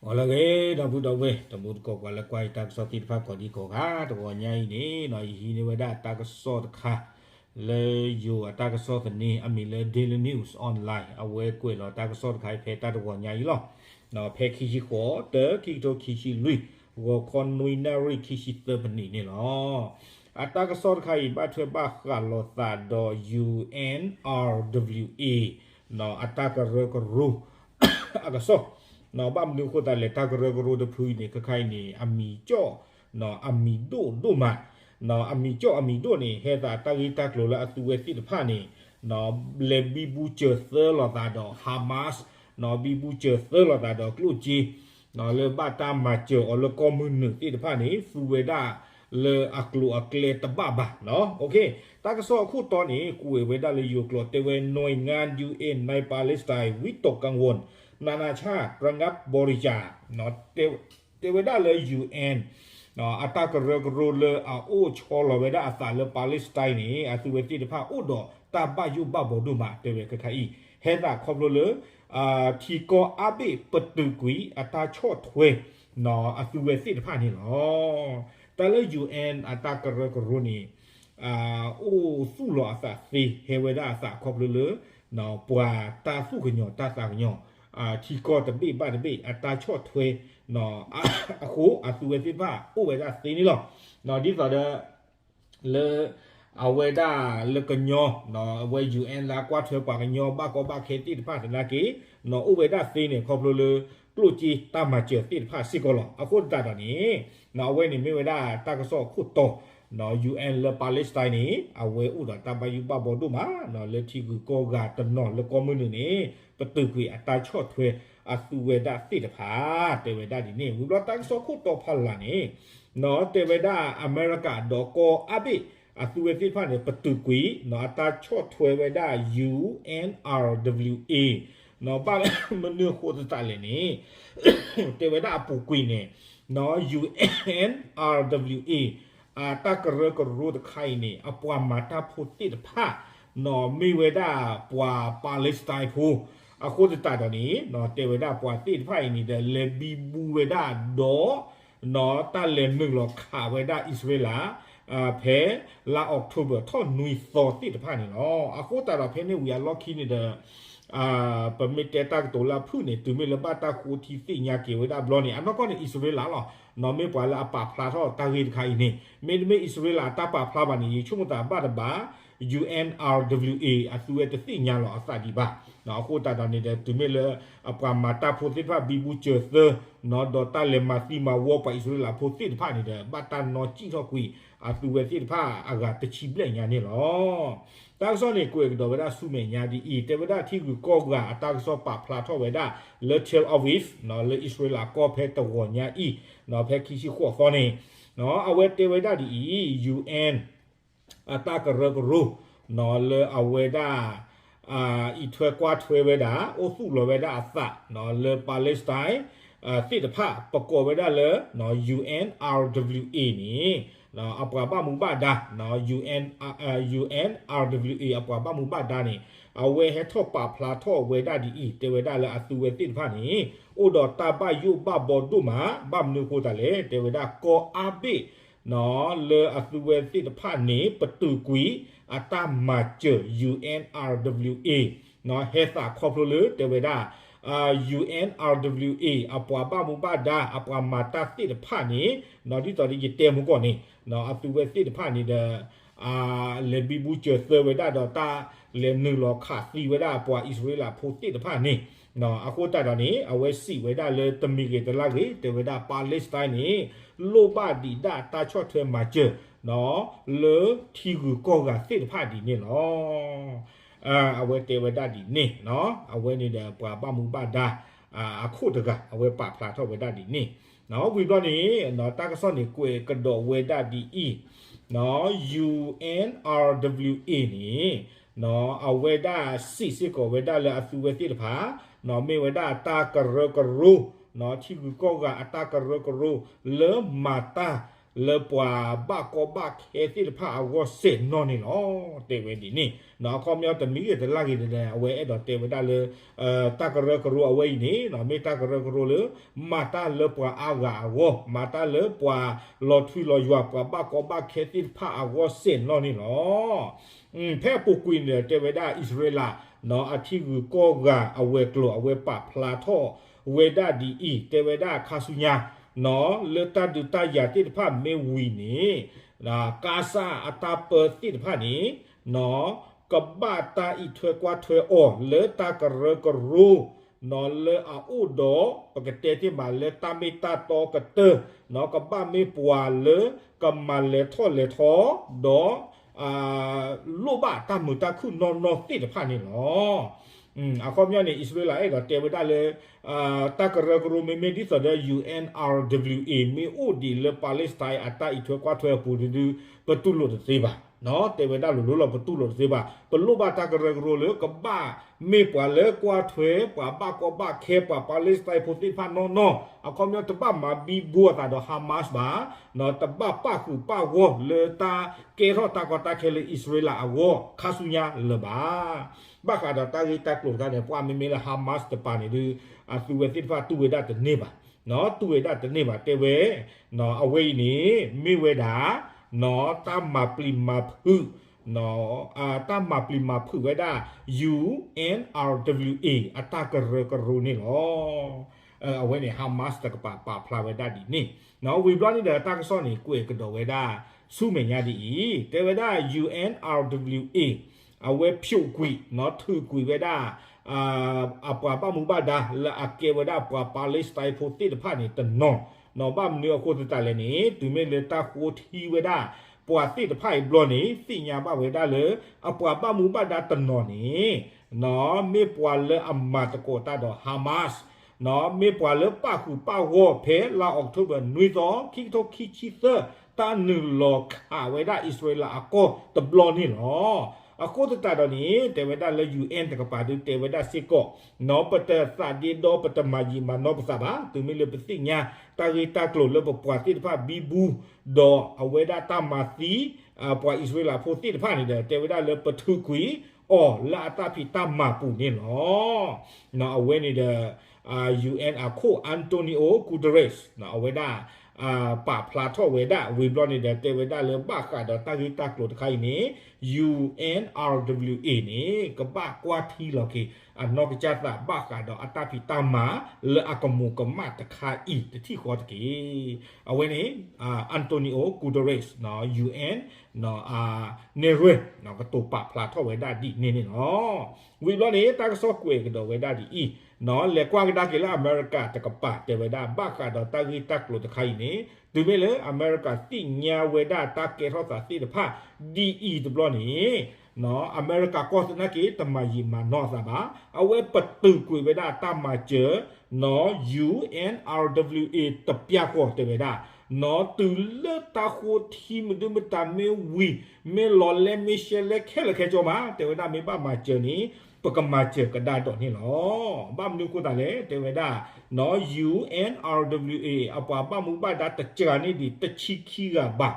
အိၣ်လၢအဂ့ၤ ဒီပုၢ်ဒီဝဲၢ် တံၤသကိး ပှၤလၢကွၢ်ယတၢ်ကစီၣ်သ့ၣ်တဖၣ်ကိးဒံကိးဂၤ တဂီၤညါအံၤန့ၣ် ယဟံးန့ၢ်ဝဲဒၣ်တၢ်ကစီၣ်တခါ လၢယိၤအတၢ်ကစီၣ်သန့ အမံၤလၢ Daily News Online အဝဲကွဲးလီၤတၢ်ကစီၣ်တခါအံၤဖဲတၢ်တဂီၤညါအံၤလီၤ. ဖဲခံဆံဃိး တၢ ခံကထိခံဆံလွံၢ် ဂီၤခီနွံနၣ်ရံၣ်ခံဆံသၢမံးနံးန့ၣ်လီၤ. အတၢ်ကစီၣ်တခါအံၤ ဘၣ်ထွဲဘၣ်ဃးလိာ်သးဒီး ယူဢၣ်အၣ်အါဒဘျူးအ့ အတၢ်ကရၢကရိ အကစီၣ်, ဘၣ်မနုၤအဃိသတးလဲၣ် တၢ်ကရၢကရိတဖုအံၤန့ၣ် ခဲခါအံၤန့ၣ် အမံၤကၠီၣ် အမံၤဒိၣ်ဒိၣ်မး, အမံၤကၠီၣ်အမံၤဒိၣ်န့ၣ် ဟဲသးတၢ်ဂ့ၢ်တၢ်ကျိၤလၢအသုဝဲသ့ၣ်တဖၣ်န့ၣ် လဲၤဘံဘူစၢၤသၢလိာ်သးဒီး Hamas, ဘံဘူစၢၤသၢလိာ်သးဒီးကျိၣ်စ့ လၢဘၣ်တၢ်မၤစၢၤအီၤလၢကီၢ်မုၢ်နုာ်သ့ၣ်တဖၣ်န့ၣ် သူဝဲဒၣ်လၢအကျိၤအကျဲတဘၣ်ဘၣ်. တၢ်ကစီၣ်အခိၣ်တီန့ၣ် ကွဲးဝဲဒၣ်လၢယိၤကျိာ် တဲဝဲ หน่วยงาน ยูเอ็น ในปาเลสไตน์ วิตกกังวลนานาชาติระงับบริจาค တဲဝဲဒၣ်လၢ ယူဢၣ် အတၢ်ကရၢကရိလၢအအိၣ်ဆီလီၤဝဲဒၣ်အသးလၢ Palestine န့ၣ် အသုဝဲသ့ၣ်တဖၣ်အိၣ်ဒီးတၢ်ဘၣ်ယိၣ်ဘၣ်ဘီဒိၣ်မး တဲဝဲခဲခါအံၤ ဟဲသးခီဖျိလၢ ထံကီၢ်အါဘ့ၣ်ပတုာ်ကွံာ်အတၢ်ဆီၣ်ထွဲ အသုဝဲသ့ၣ်တဖၣ်န့ၣ်လီၤ. တၢ်လၢ ယူဢၣ် အတၢ်ကရၢကရိန့ၣ် အိၣ်သူၣ်လီၤအသးသ့ ဟဲဝဲဒၣ်အသးခီဖျိလၢ ပှၤတၢ်သူၣ်ကညီၤတၢ်သးကညီၤ ထံကီၢ်တဘ့ၣ်ဘၣ်တဘ့ၣ် အတၢ်ဆီၣ်ထွဲ အဃိ အသုဝဲသ့ၣ်တဖၣ်အိၣ်ဝဲဒၣ်သ့န့ၣ်လီၤ. ဒ်သိးဒီး လၢ အဝဲဒၣ်လၢကညီ အဝဲ ယူဢၣ် လၢအကွၢ်ထွဲပှၤကညီဘၣ်ကီဘၣ်ခဲသ့ၣ်တဖၣ်သနာ်က့ အိၣ်ဝဲဒၣ်သ့န့ၣ် ခီဖျိလၢ ကျိၣ်စ့တၢ်မၤစၢၤသ့ၣ်တဖၣ်စ့ၢ်ကီးလီၤ. အဃိသတးဒီးန့ၣ် အဝဲန့ၣ်မ့ၢ်ဝဲဒၣ်တၢ်ကစီၣ်အခိၣ်တီ ယူဢၣ် လၢ Palestine န့ၣ် အဝဲအိၣ်ဒီးတၢ်ဘၣ်ယိၣ်ဘၣ်ဘီဒိၣ်မး လၢထံဂုၤကီၢ်ဂၤတနီၤလၢကီၢ်မုၢ်နုာ်န့ၣ် ပတုာ်ကွံာ်အတၢ်ဆီၣ်ထွဲအသုဝဲဒၣ်သ့ၣ်တဖၣ် တဲဝဲဒၣ်ဒ်န့ၣ် ဝံၤဘျီတၢ်ကစီၣ်ခိၣ်တီဖးလၢ်န့ၣ် တဲဝဲဒၣ်အမဲရကၤဒီးကီၢ်အါဘ့ၣ် အသုဝဲသ့ၣ်တဖၣ်န့ၣ် ပတုာ်ကွံာ် အတၢ်ဆီၣ်ထွဲဝဲဒၣ် ယူဢၣ်အါဒဘျူးအ့ ဘၣ်မနုၤအဃိသတးလဲၣ်န့ၣ် တဲဝဲဒၣ်အပူၤကွံာ်န့ၣ် ယူဢၣ်အါဒဘျူးအ့ အတၢ်ကရၢကရိတခါအံၤန့ၣ် အပှၤမၤတၢ်ဖိသ့ၣ်တဖၣ် မ့ၢ်ဝဲဒၣ်ပှၤ Palestine ဖိ အဃိသတးဒီးန့ၣ် တဲဝဲဒၣ်ပှၤသ့ၣ်တဖၣ်အံၤန့ၣ်ဒီး လဲၤဘံဘူဝဲဒၣ်ဒီး တၢ်လဲၤနုာ်လီၤခးဝဲဒၣ်အံၣ်စရ့လး ဖဲလါအီးကထိဘၢၣ်ထီၣ်နွံသီသ့ၣ်တဖၣ်န့ၣ်လီၤ. အဃိသတးဒီးဖဲန့ၣ်ဝံၤအလီၢ်ခံန့ၣ်ဒီး ပမ့ၢ်တဲတၢ်ကတိၤလၢအဖုၣ်န့ၣ် တုၤမ့ၢ်လၢဘၣ်တၢ်ဃိထံသ့ၣ်ညါက့ၤဝဲဒၣ်ဘျီန့ၣ် အနီၢ်ကီၢ်န့ၣ် အံၣ်စရ့လးလီၤ. မ့ၢ်ပှၤလၢအပာ်ဖျါထီၣ်တၢ်ဂ့ၢ်တခါအံၤန့ၣ် မ့တမ့ၢ်အံၣ်စရ့လးအတၢ်ပာ်ဖျါဘၣ်န့ၣ် ယဆိကမိၣ်သးဘၣ်တဘၣ် ယူဢၣ်အါဒဘျူးအ့ အသုဝဲတသ့ၣ်ညါလီၤအသးဒံးဘၣ်. အဃိသတးဒီးန့ၣ်ဒီး တုၤမ့ၢ်လၢ အပှၤမၤတၢ်ဖိသ့ၣ်တဖၣ်ဘံဘူစၢၤသၢ ဒီးတၢ်လဲၤမၤသံမၤဝီပှၤအံၣ်စရ့လးဖိသ့ၣ်တဖၣ်န့ၣ်ဒီး ဘၣ်တၢ်နီၣ်စံၣ်ထီၣ်ကွံာ် အသုဝဲသ့ၣ်တဖၣ်အဂၤတဆံဘျဲၣ်ညါန့ၣ်လီၤ. တၢ်ကစီၣ်န့ၣ် ကွဲးကဒီးဝဲဒၣ်ဆူမဲာ်ညါဒ်အံၤ တဲဝဲဒၣ်ထံဂုၤကီၢ်ဂၤအတၢ်ကစီၣ်ပာ်ဖျါထီၣ်ဝဲဒၣ်လၢ Tel Aviv လၢအံၣ်စရ့လးကီၢ်ဖဲတဂီၤညါအံၤ ဖဲခံဆံဃိးသီန့ၣ် အဝဲတဲဝဲဒၣ်ဒ်အံၤ ယူဢၣ် အတၢ်ကရၢကရိ လၢအဝဲဒၣ် အံးထွဲကွၢ်ထွဲဝဲဒၣ် အိၣ်သူၣ်လီၤဝဲဒၣ်အသး လၢ Palestine သ့ၣ်တဖၣ် ပကိးဝဲဒၣ်လၢ ယူဢၣ်အါဒဘျူးအ့ န့ၣ် အပှၤဘၣ်မူဘၣ်ဒါ ယူဢၣ်အါဒဘျူးအ့ အပှၤဘၣ်မူဘၣ်ဒါန့ၣ် အဝဲဟဲထီၣ်ပာ်ဖျါထီၣ်ဝဲဒၣ်ဒ်အံၤ တဲဝဲဒၣ်လၢအသုဝဲသ့ၣ်တဖၣ်န့ၣ် အိၣ်ဒီးတၢ်ဘၣ်ယိၣ်ဘၣ်ဘီဒိၣ်မး ဘၣ်မနုၤအဃိသတးလဲၣ် တဲဝဲဒၣ်ကီၢ်အါဘ့ၣ် လၢအသုဝဲသ့ၣ်တဖၣ်န့ၣ် ပတုာ်ကွံာ်အတၢ်မၤစၢၤ ယူဢၣ်အါဒဘျူးအ့ ဟဲသးခီဖျိလၢတဲဝဲဒၣ် ယူဢၣ်အါဒဘျူးအ့ အပှၤဘၣ်မူဘၣ်ဒါ အပှၤမၤတၢ်သ့ၣ်တဖၣ်န့ၣ် ဒ်သိးဒီးယတဲမူကီၢ်န့ၣ် အသုဝဲသ့ၣ်တဖၣ်န့ၣ်ဒီး လဲၤဘံဘူစၢၤသၢဝဲဒၣ်ဒီးတၢ်လဲၤနုာ်လီၤခးသံဝဲဒၣ်ပှၤအံၣ်စရ့လးဖိသ့ၣ်တဖၣ်န့ၣ် အဃိသတးဒီးန့ၣ် အဝဲစံးဝဲဒၣ်လၢတမံၤဂ့ၤတလါဂ့ၤ တဲဝဲဒၣ် Palestine န့ၣ် လိၣ်ဘၣ်ဒံးဒၣ်တၢ်ဆီၣ်ထွဲမၤစၢၤ လၢထံဂုၤကီၢ်ဂၤသ့ၣ်တဖၣ်ဒ်န့ၣ်လီၤ. အဝဲတဲဝဲဒၣ်ဒ်န့ၣ် အဝဲန့ၣ်ဒီးပှၤဘၣ်မူဘၣ်ဒါ အခိၣ်တဂၤ အဝဲပာ်ဖျါထီၣ်ဝဲဒၣ်ဒ်န့ၣ် ဝံၤဘျီန့ၣ် တၢ်ကစီၣ်န့ၣ်ကွဲးကဒီးဝဲဒၣ်ဒ်အံၤ ယူဢၣ်အါဒဘျူးအ့ န့ၣ် အဝဲဒၣ်စံးစ့ၢ်ကီးဝဲဒၣ်လၢအသုဝဲသ့ၣ်တဖၣ် မ့ၢ်ဝဲဒၣ်တၢ်ကရၢကရိ ထံဂုၤကီၢ်ဂၤအတၢ်ကရၢကရိ လၢမၤတၢ် လၢပှၤဘၣ်ကီဘၣ်ခဲသ့ၣ်တဖၣ်အဂီၢ်စဲးနီၣ်န့ၣ်လီၤ. တဲဝဲဒ်န့ၣ် အခီပညီတမံၤဂ့ၤတလၢ်ဂ့ၤဒီး အဝဲအဲၣ်ဒိးတဲဝဲဒၣ်လၢ တၢ်ကရၢကရိအဝဲအံၤန့ၣ် မ့ၢ်တၢ်ကရၢကရိလၢ မၤတၢ်လၢပှၤအါဂၤအဂီၢ်, မၤတၢ်လၢပှၤလီၤထွံလီၤယွၤ ပှၤဘၣ်ကီဘၣ်ခဲသ့ၣ်တဖၣ်အဂီၢ်စဲးနီၣ်န့ၣ်လီၤ. ဖဲအပူၤကွံာ်န့ၣ်ဒီး တဲဝဲဒၣ်အံၣ်စရ့လး အထံဂုၤကီၢ်ဂၤအဝဲၤကျိၤ အဝဲပာ်ဖျါထီၣ်ဝဲဒၣ်ဒ်အံၤ, တဲဝဲဒၣ်ခါဆူညါ လၢတၢ်ဒုးတၢ်ယၤသ့ၣ်တဖၣ်မ့ၢ်ဝံၤန့ၣ် ကါစၢ်အတၢ်ပၢသ့ၣ်တဖၣ်န့ၣ် ကဘၣ်တၢ်အံးထွဲကွၢ်ထွဲအီၤလၢတၢ်ကရၢကရိ လၢအအိၣ်ဒီး ပကတဲသ့မးလၢတၢ်မ့ၢ်တၢ်တီကတၢၢ် ကဘၣ်မ့ၢ်ပှၤလၢကမၤလဲၤထီၣ်လဲၤထီ ဒီး လိၣ်ဘၣ်တၢ်မုာ်တၢ်ခုၣ်နီၢ်နီၢ်သ့ၣ်တဖၣ်န့ၣ်လီၤ. အခီပညီန့ၣ် အံၣ်စရ့လးအဲၣ်ဒိးတဲဝဲဒၣ်လၢ တၢ်ကရၢကရိမ့မ့ၢ်ဒ်သိးဒီး ယူၣ်အဲၣ်အါဒဘျုးအ့ မ့ၢ်အိၣ်ဒံးလၢ Palestine အတၢ်အံးထွဲကွၢ်ထွဲအပူၤဒုဒု ပတူၢ်လိာ်တသ့ဘၣ်. တဲဝဲဒၣ်လိၤလိၤလီၤ ပတူၢ်လိာ်တသ့ဘၣ်. ပလိၣ်ဘၣ်တၢ်ကရၢကရိလၢ ကဘၣ်မ့ၢ်ပှၤလၢကွၢ်ထွဲ ပှၤဘၣ်ကီဘၣ်ခဲ ပှၤ Palestine ဖိသ့ၣ်တဖၣ်နီၢ်နီၢ်, အခီပညီတဘၣ်မၤဘံဘူအသးဒီး Hamas ဘၣ်, တဘၣ်ပၣ်ဃုာ်ပၣ်ဂီၢ်လၢတၢ်ကဲထီၣ်တၢ်ကီတၢ်ခဲလၢအံၣ်စရ့လးအဂီၢ် ခါဆူညါလၢၤဘၣ်. ဘၣ်ဃးဒီးတၢ်ဂ့ၢ်တၢ်ကျိၤတခါန့ၣ် ပှၤမ့မ့ၢ်လၢ Hamas တပၤန့ၣ်ဒု အသုဝဲသ့ၣ်တဖၣ်တူၢ်ဝဲဒၣ်တန့ၢ်ဘၣ်, တူၢ်ဝဲဒၣ်တန့ၢ်ဘၣ် တဲဝဲ အဝဲအံၤန့ၣ် မ့ၢ်ဝဲဒၣ် တၢ်မၤပျံၤမၤဖုး တၢ်မၤပျံၤမၤဖုးဝဲဒၣ် ယူၣ်အဲၣ်အါဒဘျုးအ့ အတၢ်ကရၢကရိန့ၣ်လီၤ. အဝဲန့ၣ် Hamas တကပၤပာ်ဖျါဝဲဒၣ်ဒ်န့ၣ်, ဝံၤဘျီန့ၣ်ဒီးတၢ်ကစီၣ်န့ၣ် ကွဲးကဒီးဝဲဒၣ်ဆူမဲာ်ညါဒ်အံၤ, တဲဝဲဒၣ် ယူၣ်အဲၣ်အါဒဘျုးအ့ အဝဲဖျိးကွံာ် ထုးကွံာ်ဝဲဒၣ် အပှၤဘၣ်မူဘၣ်ဒါလၢအကဲဝဲဒၣ်ပှၤ Palestine ဖိသ့ၣ်တဖၣ်န့ၣ်တနီၤ, ဘၣ်မနုၤအဃိသတးလဲၣ်န့ၣ် တုၤမ့ၢ်လၢတၢ်ဃိထံဝဲဒၣ် ပှၤသ့ၣ်တဖၣ်အံၤဘျီန့ၣ် သ့ၣ်ညါဘၣ်ဝဲဒၣ်လၢ အပှၤဘၣ်မူဘၣ်ဒါတနီၤန့ၣ် မ့ၢ်ပှၤလၢအမၤသကိးတၢ်ဒီး Hamas, မ့ၢ်ပှၤလၢပၣ်ဃုာ်ပၣ်ဂီၢ်ဖဲလါအီးကထိဘၢၣ် နွံသီ ခံကထိခံဆံသၢ တၢ်နုာ်လီၤခးဝဲဒၣ်အံၣ်စရ့လးအကီၢ်တဘျီန့ၣ်လီၤ. အဃိသတးဒီးန့ၣ် တဲဝဲဒၣ်လၢ ယူၣ်အဲၣ် တကပၤဒု တဲဝဲဒၣ်စ့ၢ်ကီး ပတသးဒ့ဒီ ပတမၤယံာ်မၤနီၢ်ပသးဘၣ်, တုၤမ့ၢ်လၢပသ့ၣ်ညါ တၢ်ဂ့ၢ်တၢ်ကျိၤလၢပပှၤသ့ၣ်တဖၣ်ဘံဘူ ဒီးအဝဲဒၣ်တၢ်မၤသံ ပှၤအံၣ်စရ့လးဖိသ့ၣ်တဖၣ်န့ၣ်ဒီး တဲဝဲဒၣ်လၢပထုးကွံာ်အီၤလၢအတၢ်ဖံးတၢ်မၤပူၤန့ၣ်လီၤ. အဝဲန့ၣ်ဒီး ယူၣ်အဲၣ် အခိၣ် Antonio Guterres အဝဲဒၣ် ပာ်ဖျါထီၣ်ဝဲဒၣ်ဝံၤဘျီန့ၣ်ဒီး တဲဝဲဒၣ်လၢဘၣ်ဃးဒီးတၢ်ဂ့ၢ်တၢ်ကျိၤတခါအံၤန့ၣ် ယူၣ်အဲၣ် အါဒဘျုးအ့ န့ၣ် ကဘၣ်ကွၢ်ထံလီၤက့ၤ အနီၢ်ကစၢ်သးဘၣ်ဃးဒီးအတၢ်ဖံးတၢ်မၤလၢအကမူးကမၣ်တခါအံၤတထံၣ်ဃီတက့ၢ်. အဝဲန့ၣ် Antonio Guterres ယူၣ်အဲၣ် နဲၣ်ရွဲၣ် ကတိၤပာ်ဖျါထီၣ်ဝဲဒၣ်ဒ်န့ၣ်န့ၣ်လီၤ. ဝံၤဘျီန့ၣ် တၢ်ကစီၣ်ကွဲးကဒီးဝဲဒၣ်ဒ်အံၤ, လဲၤကွၢ်ကဒါက့ၤလၢအမဲရကၤတကပၤ တဲဝဲဒၣ် ဘၣ်ဃးဒီးတၢ်ဂ့ၢ်တၢ်ကျိၤတခါအံၤန့ၣ် တုၤမ့ၢ်လၢအမဲရကၤသ့ၣ်ညါဝဲဒၣ်တၢ်ကဲထီၣ်သးသ့ၣ်တဖၣ်ဒ်အံၤတဘျီန့ၣ် အမဲရကၤကီၢ်သနာ်က့ တမၤယံာ်မၤနီၢ်အသးဘၣ်, အဝဲပတုာ်ကွံာ်ဝဲဒၣ်တၢ်မၤစၢၤ ယူၣ်အဲၣ် အါဒဘျုးအ့ တပျၢ်ဃီ တဲဝဲဒၣ် တုၤလၢတၢ်ဃိထံမဒုမတၤမ့ၢ်ဝံၤ မ့ၢ်လီၤလဲမ့ၢ်ရှဲလဲခဲလၢာ်ခဲဆ့မး တဲဝဲဒၣ် မ့ၢ်ဘၣ်မၤစၢၤန့ၣ် ပကမၤစၢၤကဒါဒီးန့ၣ်လီၤ. ဘၣ်မနုၤအဃိသတးလဲၣ် တဲဝဲဒၣ် ယူၣ်အဲၣ် အါဒဘျုးအ့ အပှၤဘၣ်မူဘၣ်ဒါတစှၤန့ၢ်ဒံးတဆံခံဂၤဘၣ်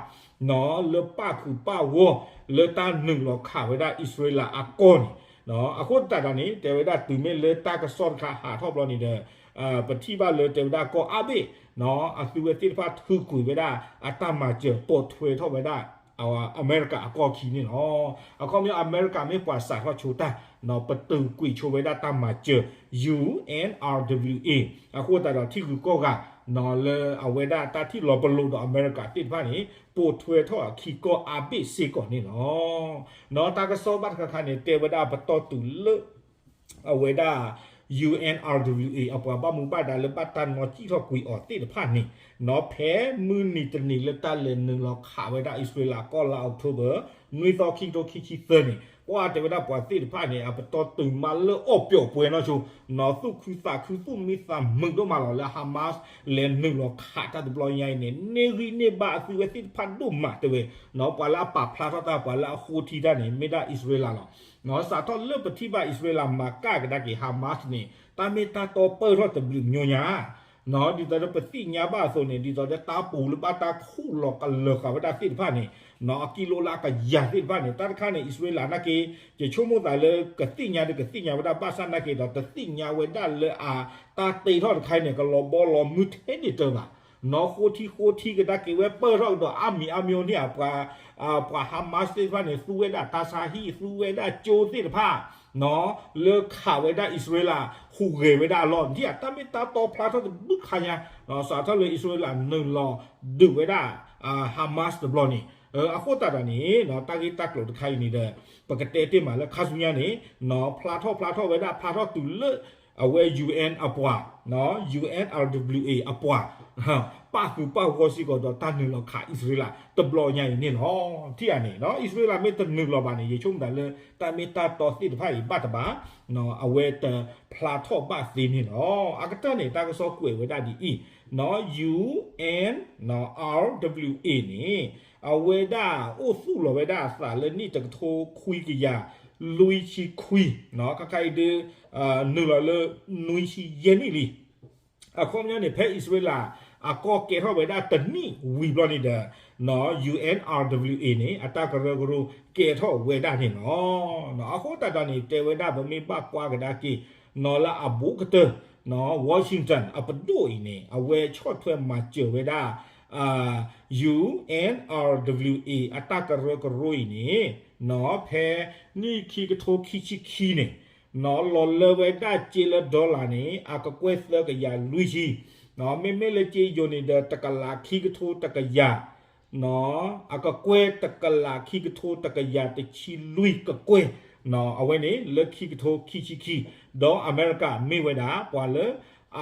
လၢပၣ်ဃုာ်ပၣ်ဂီၢ် လၢတၢ်နုာ်လီၤခးဝဲဒၣ်အံၣ်စရ့လးအကီၢ်န့ၣ်, အဃိသတးဒီးန့ၣ် တဲဝဲဒၣ်တုၤမ့ၢ်လၢတၢ်ကစီၣ်တခါဟးထီၣ်ဘျီန့ၣ်ဒီး ပထံၣ်ဘၣ်လၢတဲဝဲဒၣ်ကီၢ်အါဘ့ၣ် အသုဝဲသ့ၣ်တဖၣ်ထုးကွံာ်ဝဲဒၣ် အတၢ်မၤစၢၤပိာ်ထွဲထီၣ်ဝဲဒၣ် အမဲရကၤအကီၢ်ခံန့ၣ်လီၤ. အခီပညီအမဲရကၤမ့ၢ်ပှၤစးထီၣ်ဆိတၢ် ပတုာ်ကွံာ်ဆိဝဲဒၣ်တၢ်မၤစၢၤ ယူၣ်အဲၣ် အါဒဘျုးအ့ အဃိသတးဒီးထံဂုၤကီၢ်ဂၤ လၢအဝဲဒၣ်တၢ်ထံၣ်လီၤပလိာ်ဒီးအမဲရကၤသ့ၣ်တဖၣ်န့ၣ် ပိာ်ထွဲထီၣ်အခံကီၢ်အါဘ့ၣ်စ့ၢ်ကီးန့ၣ်လီၤ. တၢ်ကစီၣ်ဘၣ်တခါခါန့ၣ် တဲဝဲဒၣ်ပတီၢ်တုၤလၢ အဝဲဒၣ် ယူၣ်အဲၣ် အါဒဘျုးအ့ အပှၤဘၣ်မူဘၣ်ဒါလၢဘၣ်တၢ်နီၣ်စံၣ်ထီၣ်ကွံာ်အီၤသ့ၣ်တဖၣ်န့ၣ် ဖဲမုၢ်နံၤတနံၤလၢတၢ်လဲၤနုာ်လီၤခးဝဲဒၣ်အံၣ်စရ့လးကီၢ်လါအီးကထိဘၢၣ် နွံသီ ခံကထိခံဆံသၢန့ၣ် ပှၤတဲဝဲဒၣ်ပှၤသ့ၣ်တဖၣ်န့ၣ် အပတီၢ်တုၤမးလၢအီၣ်ပျီၣ်ပှဲၤနီၢ်ဆိ နီၢ်သူၣ်ခုသးခု သူၣ်မံသးမုာ်ဒိၣ်မးလီၤ လၢ Hamas လဲၤနုာ်လီၤခးတၢ်တဘျီညါအံၤန့ၣ် န့ၢ်ဂံၢ်န့ၢ်ဘါအသုဝဲသ့ၣ်တဖၣ်ဒိၣ်မးတဲဝဲ ပှၤလၢအပာ်ဖျါထီၣ်တၢ် ပှၤလၢအဃိထံတၢ်န့ၣ် မ့ၢ်ဒၣ်အံၣ်စရ့လးလီၤ. စးထီၣ်လၢပထံၣ်ဘၣ်အံၣ်စရ့လးမၤကၣ်ကဒါက့ၤ Hamas န့ၣ် တၢ်မ့ၢ်တၢ်တီပၢၢ်ထီၣ်တဘျုးမံၤညါ ဒ်သိးဒီးပသ့ၣ်ညါဘၣ်အသိးန့ၣ် ဒ်သိးဒီးတၢ်ပူၤလၢဘၣ်တၢ်ခူၣ်လီၤကလၢာ်ဃာ်ဝဲဒၣ်သ့ၣ်တဖၣ်န့ၣ် အကံလိလၢအကယၤသ့ၣ်တဖၣ်န့ၣ် တၢ်တခါန့ၣ် အံၣ်စရ့လးနာ်က့ ယဆိကမိၣ်သးလၢကသ့ၣ်ညါဒီးကသ့ၣ်ညါဝဲဒၣ် ဘၣ်ဆၣ်နာ်က့ဒီး တသ့ၣ်ညါဝဲဒၣ်လၢအတၢ်တ့ထီၣ်တခါအံၤန့ၣ် ကလီၤဘီလီၤမုၢ်ထဲန့ၣ်တၢ်ဘၣ် နီၢ်ဃိထံဃိထံကဒါက့ၤဝဲ ပၢၢ်ထီၣ်ကဒီးအါမံၤအါမံၤန့ၣ် ပှၤ ပှၤ Hamas သ့ၣ်တဖၣ်န့ၣ် သူဝဲဒၣ်တၢ်ဆါဟံၣ် သူဝဲဒၣ်ကၠိသ့ၣ်တဖၣ် လၢခးဝဲဒၣ်အံၣ်စရ့လး ဟူးဂဲၤဝဲဒၣ်အလီၢ် ဒ်အတၢ်မ့ၢ်တၢ်တီဖျါထီၣ်တဘျုးခါညါ စးထီၣ်လၢအံၣ်စရ့လးနုာ်လီၤဒုးဝဲဒၣ် Hamas တဘျီန့ၣ် အဃိသတးဒီးန့ၣ် တၢ်ဂ့ၢ်တၢ်ကျိၤတခါအံၤန့ၣ်ဒီး ပကတဲတ့ၢ်မးလၢခါဆူညါန့ၣ် ဖျါထီၣ်ဖျါထီၣ်ဝဲဒၣ် ဖျါထီၣ်တုၤလၢ အဝဲ UN အပှၤ UNRWA အပှၤ ပၣ်ဃုာ်ပၣ်ဂီၢ်စ့ၢ်ကီးဒီးတၢ်နုာ်လီၤခးအံၣ်စရ့လး တဘျီညါအံၤန့ၣ်လီၤ. ထံၣ်ဧါန့ၣ် အံၣ်စရ့လးမ့ၢ်တနုာ်လီၤဘၣ်န့ၣ် ယဆိကမိၣ်သးလၢ တၢ်မ့ၢ်တၢ်တီသ့ၣ်တဖၣ်အံၤဘၣ်တဘၣ် အဝဲတဖျါထီၣ်ဘၣ်သ့န့ၣ်လီၤ. အကတၢၢ်န့ၣ် တၢ်ကစီၣ်ကွဲးဝဲဒၣ်ဒ်အံၤ UNRWA န့ၣ် အဝဲဒၣ်အိၣ်သူၣ်လီၤဝဲဒၣ်အသးလၢနံၣ်တကထိခွံကယၤ လွံၢ်ဆံခွံ ခါခါအံၤဒုး နုာ်လီၤလၢ နွံဆံယဲၢ်နံၣ်လံ အခီပညီန့ၣ် ဖဲအံၣ်စရ့လး အကီၢ်ကဲထီၣ်ဝဲဒၣ်တနံၣ်ဝံၤဘျီန့ၣ်ဒီး UNRWA န့ၣ် အတၢ်ကရၢကရိကဲထီၣ်ဝဲဒၣ်န့ၣ်လီၤ. အဃိသတးဒီးန့ၣ် တဲဝဲဒၣ်ပမ့ၢ်ဘၣ်ကွၢ်ကဒါက့ၤ နီၢ်လၢအဘူးကတၢၢ် Washington အပဒိၣ်အံၤန့ၣ် အဝဲဆီၣ်ထွဲမၤစၢၤဝဲဒၣ် UNRWA အတၢ်ကရၢကရိအံၤန့ၣ် ဖဲနံၣ်ခံကထိခံဆံခံန့ၣ် လီၤလၢဝဲဒၣ်စ့လၢ dollar န့ၣ် အကကွဲၢ်သၢကယၤလွံၢ်ဆံ မ့မ့ၢ်လၢစ့ယိၤန့ၣ်ဒီး တကလးခံကထိတကယၤ အကကွဲၢ်တကလးခံကထိတကယၤတဆံလွံၢ်ကကွဲၢ် အဝဲန့ၣ်လၢခံကထိခံဆံခံ ဒီးအမဲရကၤမ့ၢ်ဝဲဒၣ် ပှၤလၢ အ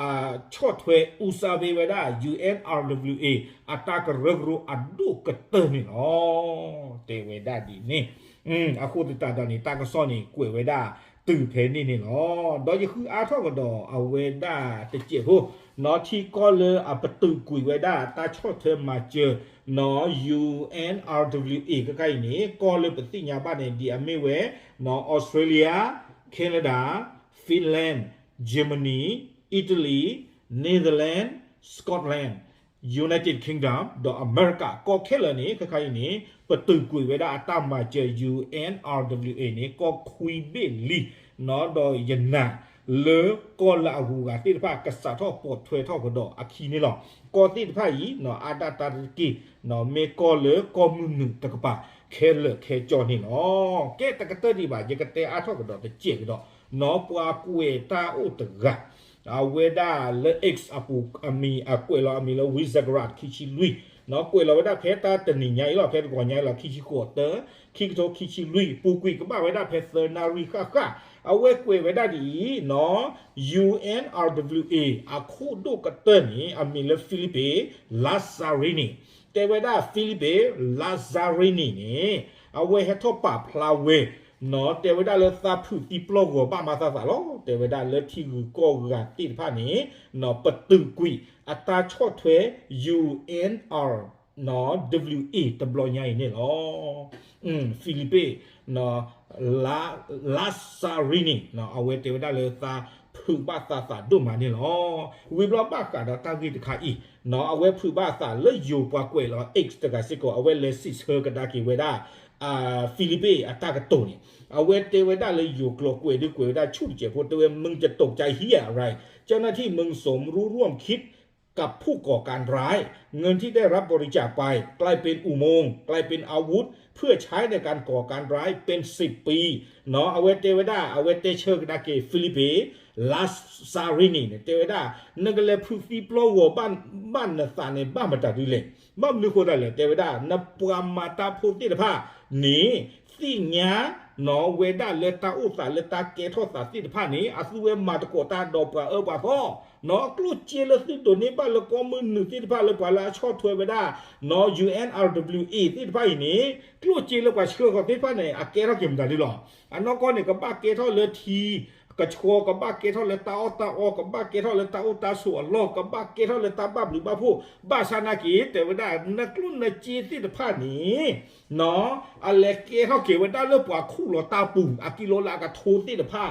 ဆီၣ်ထွဲအူစၢ်ဘ့ဝဲဒၣ် UNRWA အတၢ်ကရၢကရိအဒိၣ်ကတၢၢ်န့ၣ်လီၤ. တဲဝဲဒၣ်ဒ်န့ၣ် အဃိသတးဒီးန့ၣ် တၢ်ကစီၣ်န့ၣ် ကွဲးဝဲဒၣ်တုၤဖဲန့ၣ်န့ၣ်လီၤ. ဒီးယဃုအါထီၣ်ကဒီးအဝဲဒၣ်တစဲးဖိ နီၢ်ထံကီၢ်လၢအပတုာ်ကွံာ်ဝဲဒၣ်တၢ်ဆီၣ်ထွဲမၤစၢၤ နီၢ် UNRWA ခဲခါအံၤန့ၣ် ကီၢ်လၢပသ့ၣ်ညါဘၣ်န့ၣ် ဒ်အမ့ၢ်ဝဲ နီၢ် Australia, Canada, Finland, Germany, Italy, Netherlands, Scotland, United Kingdom ဒီးအမဲရကၤ ကီၢ်ခဲလၢာ်န့ၣ် ခဲခါအံၤန့ၣ် ပတုာ်ကွံာ်ဝဲဒၣ်အတၢ်မၤစၢၤ UNRWA န့ၣ် ကီၢ်ခွံဘ့ၣ်လံ နီၢ် ဒီးယနာ်လၢကီၢ်လၢအဂုၤအဂၤသ့ၣ်တဖၣ် ကစးထီၣ်ပိာ်ထွဲထီၣ်ကဒီးအခံန့ၣ်လီၤ. ကီၢ်သ့ၣ်တဖၣ်အံၤ နီၢ် အါဒၣ်တၢ်တက့ၢ် နီၢ် မ့ၢ်ကီၢ်လၢကီၢ်မုၢ်နုာ်တကပၤ ခဲလၢာ်ခဲကၠီန့ၣ်လီၤ. ကဲတကတၢၢ်ဒံးဘၣ် ယကတဲအါထီၣ်ကဒီးတစဲးကဒီး နီၢ် ပှၤကွဲးတၢ်အိၣ်တဂၤ အဝဲဒၣ်လၢ X အပူၤ အမံၤအကွဲးလီၤအမံၤလၢ Wizard Garage ခံဆံလွံၢ် နီၢ် ကွဲးလီၤဝဲဒၣ်ဖဲတၢ်တနံၤညါအံၤလီၤ ဖဲတဂီၤညါအံၤလီၤ ခံဆံဃိးသၢ ခံကထိခံဆံလွံၢ် ပူၤကွံာ်ကဘၣ်ဝဲဒၣ်ဖဲသၢနၣ်ရံၣ် ဃၣ်ဃၣ် အဝဲကွဲးဝဲဒၣ်ဒ်အံၤ နီၢ် UNRWA အခိၣ်ဒိၣ်ကတၢၢ်န့ၣ် အမံၤလၢ Felipe Lazzarini တဲဝဲဒၣ် Felipe Lazzarini န့ၣ် အဝဲဟဲထီၣ်ပာ်ဖျါဝဲ နီၢ် တဲဝဲဒၣ်လၢသးဖုးသံပျီၢ်ဂီၤဘၣ်မၤသးသးလီၤ. တဲဝဲဒၣ်လၢထံဂုၤကီၢ်ဂၤသ့ၣ်တဖၣ်န့ၣ် နီၢ် ပတုာ်ကွံာ်အတၢ်ဆီၣ်ထွဲ UNR နီၢ် WA တဘျီညါအံၤန့ၣ်လီၤ. Felipe နီၢ် Lazzarini နီၢ် အဝဲတဲဝဲဒၣ်လၢသးဖုးဘၣ်သးသးဒိၣ်မးန့ၣ်လီၤ. ဝံၤဘျီဘၣ်ဃးဒီးတၢ်ဂ့ၢ်တခါအံၤ နီၢ် အဝဲဖုးဘၣ်သးလၢယိၤပှၤကွဲးလီၤ X တဂၤစ့ၢ်ကီး အဝဲလဲၤစံးဆၢကဒါက့ၤဝဲဒၣ် Felipe အတၢ်ကတိၤန့ၣ် အဝဲတဲဝဲဒၣ်လၢယိၤကျိာ်ကွဲးဒုးကွဲးဝဲဒၣ်ဆူၣ်တစဲးဖိ တဲဝဲ มึงจะตกใจเหี้ยอะไร เจ้าหน้าที่มึงสมรู้ร่วมคิด กับผู้ก่อการร้าย เงินที่ได้รับบริจาคไปกลายเป็นอุโมงค์กลายเป็นอาวุธเพื่อใช้ในการก่อการร้ายเป็นสิบปี နီၢ် အဝဲတဲဝဲဒၣ် အဝဲတဲဆၢကဒါက့ၤ Felipe Lazzarini န့ၣ် တဲဝဲဒၣ် နကလဲၤဖုးသံပျီၢ်ဂီၤဘၣ်နသးန့ၣ် ဘၣ်မတၤဒ်လဲၣ် ဘၣ်မနုၤဃိသတးလဲၣ် တဲဝဲဒၣ် နပှၤမၤတၢ်ဖိသ့ၣ်တဖၣ်န့ၣ် သ့ၣ်ညါ နီၢ် ဝဲဒၣ်လၢတၢ်အိၣ်သးလၢတၢ်ကဲထီၣ်သးသ့ၣ်တဖၣ်န့ၣ် အသုဝဲမၤသကိးတၢ်ဒီးပှၤအၢပှၤသီ နီၢ် ကျိၣ်စ့လၢသုဒိးန့ၢ်ဘၣ်လၢကီၢ်မုၢ်နုာ်သ့ၣ်တဖၣ်လၢပှၤလၢအဆီၣ်ထွဲဝဲဒၣ် နီၢ် UNRWA သ့ၣ်တဖၣ်အံၤန့ၣ် ကျိၣ်စ့လၢပှၤဆှၢဃီၤသ့ၣ်တဖၣ်န့ၣ် အကဲထီၣ်က့ၤမတၤဒ်လဲၣ် အနီၢ်ကီၢ်န့ၣ် ကဘၣ်ကဲထီၣ်လၢထံ ကဆှီ ကဘၣ်ကဲထီၣ်လၢတၢ်အီၣ်တၢ်အီ, ကဘၣ်ကဲထီၣ်လၢတၢ်အိၣ်တၢ်ဆိးအလီၢ်, ကဘၣ်ကဲထီၣ်လၢတၢ်ဘၣ်ဘျုးဘၣ်ဖှိၣ်, ဘၣ်ဆၣ်နာ်က့ တဲဝဲဒၣ် နကျိၣ်နစ့သ့ၣ်တဖၣ်န့ၣ် အလဲၤကဲထီၣ်က့ၤဝဲဒၣ်လၢပှၤခူၣ်လီၤတၢ်ပူၤ အကံလိလၢအကထိသ့ၣ်တဖၣ်,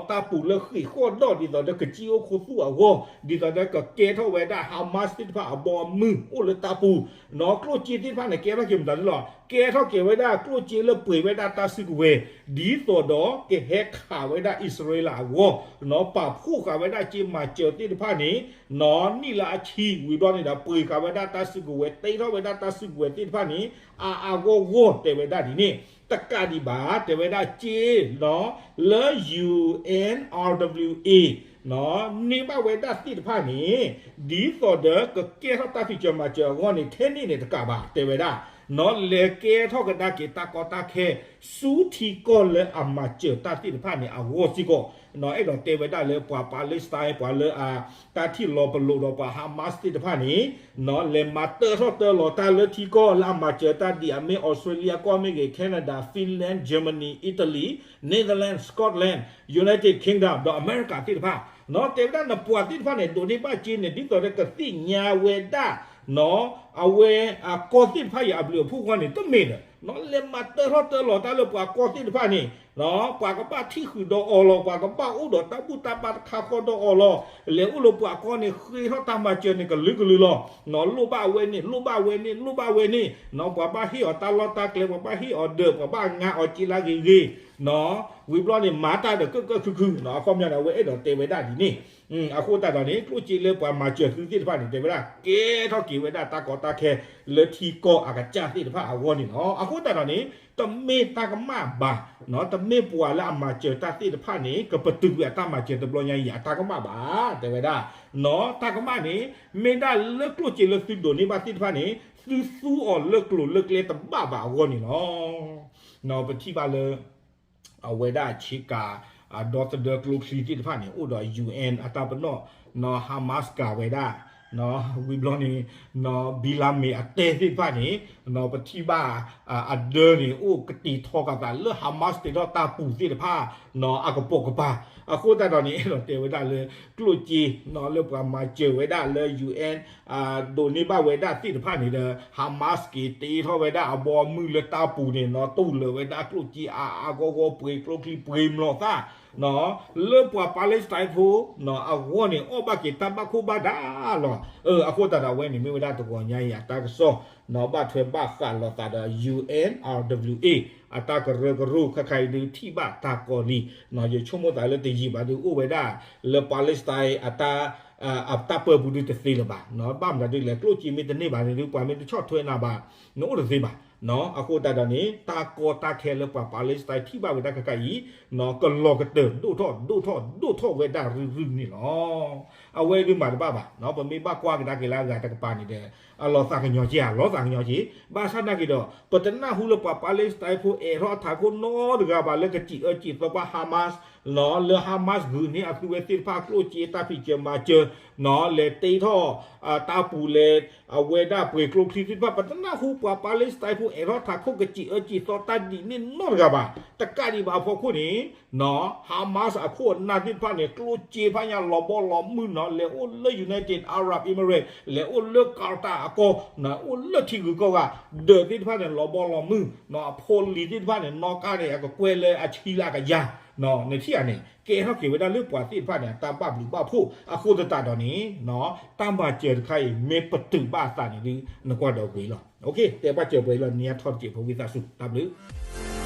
တၢ်ပူၤလၢဃ့ၢ်ဃီၣ်ဒီၣ် ဒ်သိးဒီးကစံၣ်အိၣ်ခူသူၣ်အဂီၢ်, ဒ်သိးဒီးကကဲထီၣ်ဝဲဒၣ် Hamas သ့ၣ်တဖၣ်အဘီအမုၢ်အိၣ်လၢတၢ်ပူၤ, ကျိၣ်စ့သ့ၣ်တဖၣ်န့ၣ် ကဲထီၣ်က့ၤမတၤဒ်လဲၣ်, ကဲထီၣ်က့ၤဝဲဒၣ်ကျိၣ်စ့လၢပှ့ၤဝဲဒၣ်တၢ်စုကဝဲၤ, ဒ်သိးဒီးကဟဲခးဝဲဒၣ်အံၣ်စရ့လးအဂီၢ်, ပာ်ဖှိၣ်ဃာ်ဝဲဒၣ်စ့မၤစၢၤသ့ၣ်တဖၣ်န့ၣ် နံၣ်လၢအဆံ ဝံၤဘျီန့ၣ်ဒီး ပှ့ၤဃာ်ဝဲဒၣ်တၢ်စုကဝဲၤ, တ့ထီၣ်ဝဲဒၣ်တၢ်စုကဝဲၤသ့ၣ်တဖၣ်န့ၣ် အါအါဂီၢ်ဂီၢ် တဲဝဲဒၣ်ဒ်န့ၣ်, တကးဒံးဘၣ် တဲဝဲဒၣ်စ့ လၢ ယူဢၣ်အၣ်ရ်ဒဘျီယူၣ်အ့ န့ၢ်ဘၣ်ဝဲဒၣ်သ့ၣ်တဖၣ်န့ၣ် ဒ်သိးဒီးကကဲထီၣ်တၢ်ဖံးစၢၤမၤစၢၤအဂီၢ်န့ၣ် ထဲန့ၣ်န့ၣ်တကးဘၣ် တဲဝဲဒၣ် လဲၤကဲထီၣ်ကဒါက့ၤတၢ်ကီတၢ်ခဲ ဆူထံကီၢ်လၢအမၤစၢၤတၢ်သ့ၣ်တဖၣ်န့ၣ် အဂီၢ်စ့ၢ်ကီး, အဲၣ်ဒိးတဲဝဲဒၣ်လၢပှၤ Palestine ပှၤလၢအတၢ်ထံၣ်လီၤပလိာ်ဒီးပှၤ Hamas သ့ၣ်တဖၣ်န့ၣ် လဲၤမၤတၢထီၣ်တၢလီၤတၢ်လၢထံကီၢ်လၢအမၤစၢၤတၢ်ဒ်အမ့ၢ် Australia ကီၢ်မ့ၢ်ဂ့ၤ, Canada, Finland, Germany, Italy, Netherlands, Scotland, United Kingdom ဒီးအမဲရကၤသ့ၣ်တဖၣ်, တဲဝဲဒၣ်နပှၤသ့ၣ်တဖၣ်န့ၣ် ဒိးန့ၢ်ဘၣ်စ့န့ၣ် ဒ်သိးဒီးကသ့ၣ်ညါဝဲဒၣ် အဝဲအကီၢ်သ့ၣ်တဖၣ်အံၤအဘျုးအဖှိၣ်အဂီၢ်န့ၣ် တမ့ၢ်ဒီး လဲၤမၤတၢထီၣ်တၢလီၤတၢ်လၢပှၤကီၢ်သ့ၣ်တဖၣ်န့ၣ် ပှၤကဘၣ်ထံၣ်ဃုာ်ဒီးအီၤလီၤ, ပှၤကဘၣ်အိၣ်ဒီးတၢ်ဘူၣ်တၢ်ဘါတခါဃီဒီးအီၤလီၤ, လဲၤအိၣ်လၢပှၤကီၢ်န့ၣ် ဃ့ထီၣ်တၢ်မၤစၢၤန့ၣ် ကလုာ်ကလုာ်လီၤ, လိၣ်ဘၣ်ဝဲန့ၣ် လိၣ်ဘၣ်ဝဲန့ၣ် လိၣ်ဘၣ်ဝဲန့ၣ်, ပှၤဘၣ်ဟ့ၣ်အီၤတၢ်လီၢ်တၢ်ကျဲ ပှၤဘၣ်ဟ့ၣ်အီၤဒၢး ပှၤဘၣ်ငါအီၤစ့လၢဂ့ၤဂ့ၤ, ဝံၤဘျီန့ၣ် မၤတၢ်ဒီးကၢၣ်ကၢၣ်ခုၣ်ခုၣ်, အခီပညီန့ၣ် အဝဲအဲၣ်ဒိးတဲဝဲဒၣ်ဒ်န့ၣ်, အဃိသတးဒီးန့ၣ် ကျိၣ်စ့လၢပှၤမၤစၢၤသုသ့ၣ်တဖၣ်န့ၣ် တဲဝဲဒၣ် ကဲထီၣ်က့ၤဝဲဒၣ်တၢ်ကီတၢ်ခဲ လၢထံကီၢ်အကစၢ်သ့ၣ်တဖၣ်အဂီၢ်န့ၣ်လီၤ. အဃိသတးဒီးန့ၣ် တမ့ၢ်တၢ်ကမၣ်ဘၣ်, တမ့ၢ်ပှၤလၢအမၤစၢၤတၢ်သ့ၣ်တဖၣ်န့ၣ် ကပတုာ်ကွံာ်အတၢ်မၤစၢၤတဘျီညါအံၤ အတၢ်ကမၣ်ဘၣ်, တဲဝဲဒၣ် တၢ်ကမၣ်န့ၣ် မ့ၢ်ဒၣ်လၢကျိၣ်စ့လၢသုဒိးန့ၢ်ဘၣ်သ့ၣ်တဖၣ်န့ၣ် သုသူအီၤလၢကျိၤလၢကျဲတဘၣ်ဘၣ်အဂီၢ်န့ၣ်လီၤ. ပထံၣ်ဘၣ်လၢ အဝဲဒၣ်ဆ့ကၤ ဒီသဒၢကျိချံသ့ၣ်တဖၣ်န့ၣ် အိၣ်ဒီး ယူၣ်အၣ် အတၢ်ပနီၣ်, Hamas ကၤဝဲဒၣ်, ဝံၤဘျီန့ၣ် ဘံလၤမ့ၤအတဲသ့ၣ်တဖၣ်န့ၣ် ပထံၣ်ဘၣ် အဒၢန့ၣ် အိၣ်ကတ့ၤထီကသးလၢ Hamas တ့ထီၣ်တၢ်ပူၤသ့ၣ်တဖၣ် အကပိာ်ကပၤ, အဃိသတးဒီးန့ၣ် အဲၣ်ဒိးတဲဝဲဒၣ်လၢ ကျိၣ်စ့ လၢပှၤမၤစၢၤဝဲဒၣ်လၢ ယူၣ်အၣ် ဒိးန့ၢ်ဘၣ်ဝဲဒၣ်သ့ၣ်တဖၣ်န့ၣ်ဒီး Hamas က့ၤတ့ထီၣ်ဝဲဒၣ်အဘီအမုၢ်လၢတၢ်ပူၤန့ၣ် တူၢ်လိာ်ဝဲဒၣ်ကျိၣ်စ့အါအါဂီၢ်ဂီၢ် ပှ့ၤကျိချံပှ့ၤမျိာ်သၣ် လၢပှၤ Palestine ဖိ အဂီၢ်န့ၣ် အီၣ်ဘၣ်က့ၤတၢ်ဘၣ်ခိၣ်ဘၣ်ဒါလီၤ. အဃိသတးဒီးအဝဲန့ၣ်မ့ၢ်ဝဲဒၣ်တဂီၤညါအံၤအတၢ်ကစီၣ် ဘၣ်ထွဲဘၣ်ဃးလိာ်သးဒီး ယူၣ်အၣ် အါရ်ဒဘျီယူၣ်အ့ အတၢ်ကရၢကရိ ခဲခါအံၤဒုးထံၣ်ဘၣ်တၢ်ကီလံ, ယဆိကမိၣ်သးလၢတယံာ်ဘၣ်ဒုးအိၣ်ဝဲဒၣ် လၢ Palestine အတၢ် အတၢ်ပၢပူၤဒုးတသ့လၢၤဘၣ်, ဘၣ်မနုၤဒုးလဲၣ် ကျိၣ်စ့မ့ၢ်တန့ၢ်ဘၣ်န့ၣ်ဒုး ပှၤမ့ၢ်တဆီၣ်ထွဲနၤဘၣ် နအိၣ်တသ့ဘၣ်. အဃိသတးဒီးန့ၣ် တၢ်ကီတၢ်ခဲလၢပှၤ Palestine ထံၣ်ဘၣ်ဝဲဒၣ်ခဲခါအံၤ ကလီၤကတၢၢ်ဒိၣ်ထီၣ်ဒိၣ်ထီၣ်ဒိၣ်ထီၣ်ဝဲဒၣ်ရုၢ်ရုၢ်န့ၣ်လီၤ. အဝဲဒုးမၤတဘၣ်ဘၣ်, ပမ့ၢ်ဘၣ်ကွၢ်ကဒါက့ၤလၢအဂၤတကပၤန့ၣ်ဒီး အလီၤသးကညီၤက့ၤဧါ, လီၤသးကညီၤက့ၤ, ဘၣ်ဆၣ်နာ်က့ၤဒီး ပတနၢ်ဟူလၢပှၤ Palestine ဖိအဲၣ်ထီၣ်အထးခိၣ်နီတဂၤဘၣ်လၢကစံၣ်အၢစံၣ်သီပှၤ Hamas လၢ Hamas ဂုာ်န့ၢ်အသုဝဲသ့ၣ်တဖၣ်ကျိၣ်စ့တၢ်ဖံးစၢၤမၤစၢၤ လဲၤတ့ထီၣ် တၢ်ပူၤလဲၤ အဝဲဒၣ်ပှ့ၤကျိချံသ့ၣ်တဖၣ် ပတနၢ်ဟူပှၤ Palestine ဖိအဲၣ်ထီၣ်ထးခိၣ်ကစံၣ်အၢစံၣ်သီတၢ်ဒ်န့ၣ်နီတဂၤဘၣ်. တကးဒံးဘၣ်အဖီခိၣ်န့ၣ် Hamas အခိၣ်အနၢ်သ့ၣ်တဖၣ်န့ၣ် ကျိၣ်စ့ဖးညါလီၤဘီလီၤမုၢ်နီၤ လဲၤအိၣ်လၢ United Arab Emirates လဲၤအိၣ်လၢ Qatar အကီၢ် အိၣ်လၢထံဂုၤကီၢ်ဂၤ ဒၢးသ့ၣ်တဖၣ်န့ၣ် လီၤဘီလီၤမုၢ်နီၤ အဖိလံၤသ့ၣ်တဖၣ်န့ၣ် နီၢ်ကါန့ၣ် အကကွဲၢ်လၢအဆံလၢအကယၤ နထံၣ်ဧါန့ၣ် ကဲထီၣ်က့ၤဝဲဒၣ်လၢပှၤသ့ၣ်တဖၣ်န့ၣ် အတၢ်ဘၣ်ဘျုးဘၣ်ဖှိၣ် အဃိသတးဒီးန့ၣ် တၢ်မၤစၢၤတခါအံၤ မ့ၢ်ပတုာ်ဘၣ်အသးန့ၣ်ဒုး နကွၢ်ဒီးဝံၤလီၤ. တဲဘၣ်စၢၤပှဲၤလီၤ နံၤအါထီၣ်တစဲးဖိဝံသးစူၤ တၢ်ဘျုး